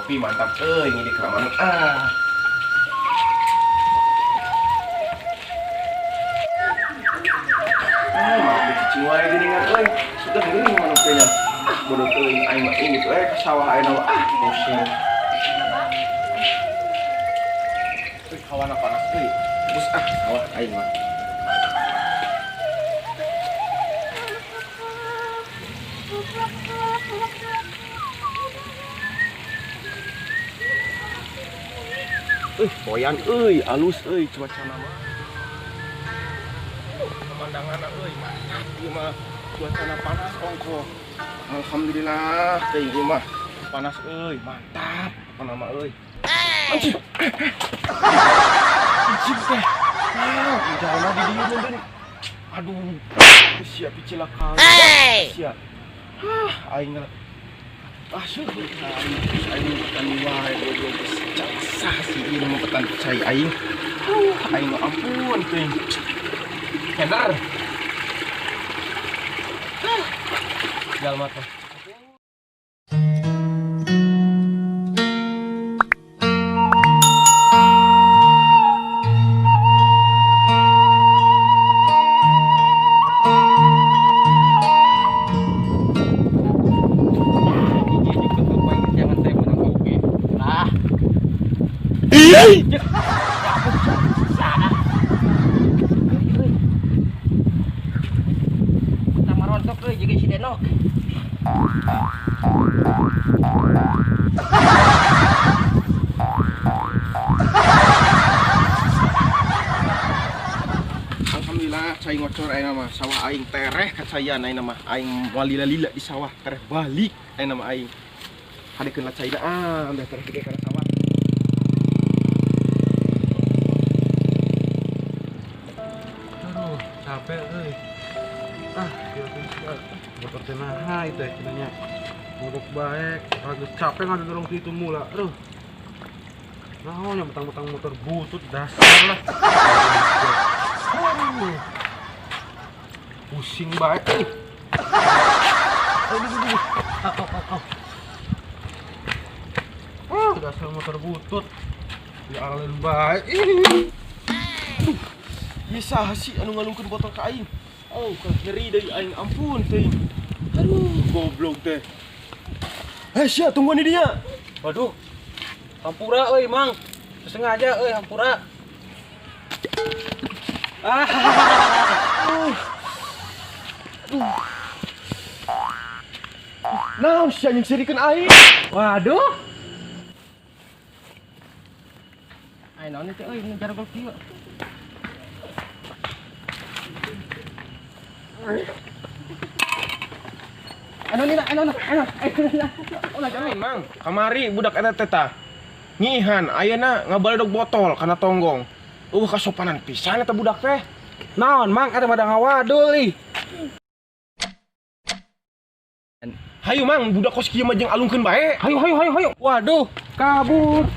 Ngopi mantap euy ngidik ka manuk ah. Ah, manuk cicing wae geuningan euy. Sudah geuning manuk teh nya. Bodoh teuing aing mah indit we ka sawah ayeuna mah ah pusing. Euy, hawana panas euy. Bus ah sawah aing mah. Euy, poyan euy, alus euy cuacana mah. Pemandangan euy, mantap ieu mah. Cuacana panas ongkoh. Alhamdulillah teh ieu mah. Panas euy, mantap apa nama euy. Anjing. Anjing teh. Ah, jauhna di dieu mun. Aduh, sia picilaka. Sia. Hah, aing ah, syukur aing petani wae goblok sah sih ieu mah petani cai aing. Aing mah ampun teuing. Kender. Jalma teh. Alhamdulillah cai ngocor ayeuna mah sawah aing tereh kacaian ayeuna mah aing walila-lila di sawah tereh balik ayeuna mah aing hadekeun lah caina ah udah tereh gede kana sawah. Aduh, capek euy. Ah, motor teh naha itu ya cenanya. Mogok baik, agak capek ngadorong situ mula. Aduh. Naon nya betang-betang motor butut dasar lah. Aduh. Pusing baik euy. Aduh, aduh, aduh. Ah, dasar motor butut. Ya alin baik. Ih. Ieu saha sih anu ngalungkeun botol ka aing? Oh, nyeri deui aing, ampun teuing. Aduh, goblok teh. Eh, sia tungguan di dinya. Waduh. Hampura euy, Mang. Sengaja euy hampura. Ah. Aduh. Naon sia jeung sirikeun aing? Waduh. Aing naon teh euy nu jargol kieu. Anu nina, anu anu anu. Ulah jangan Mang. Kamari budak eta teh tah. Ngihan ayeuna ngabaledog botol kana tonggong. Kasopanan pisan eta budak teh. Naon Mang eta mah da ngawadul ih. Hayu Mang, budak kos kieu mah jeung alungkeun bae. Hayu hayu hayu hayu. Waduh, kabur.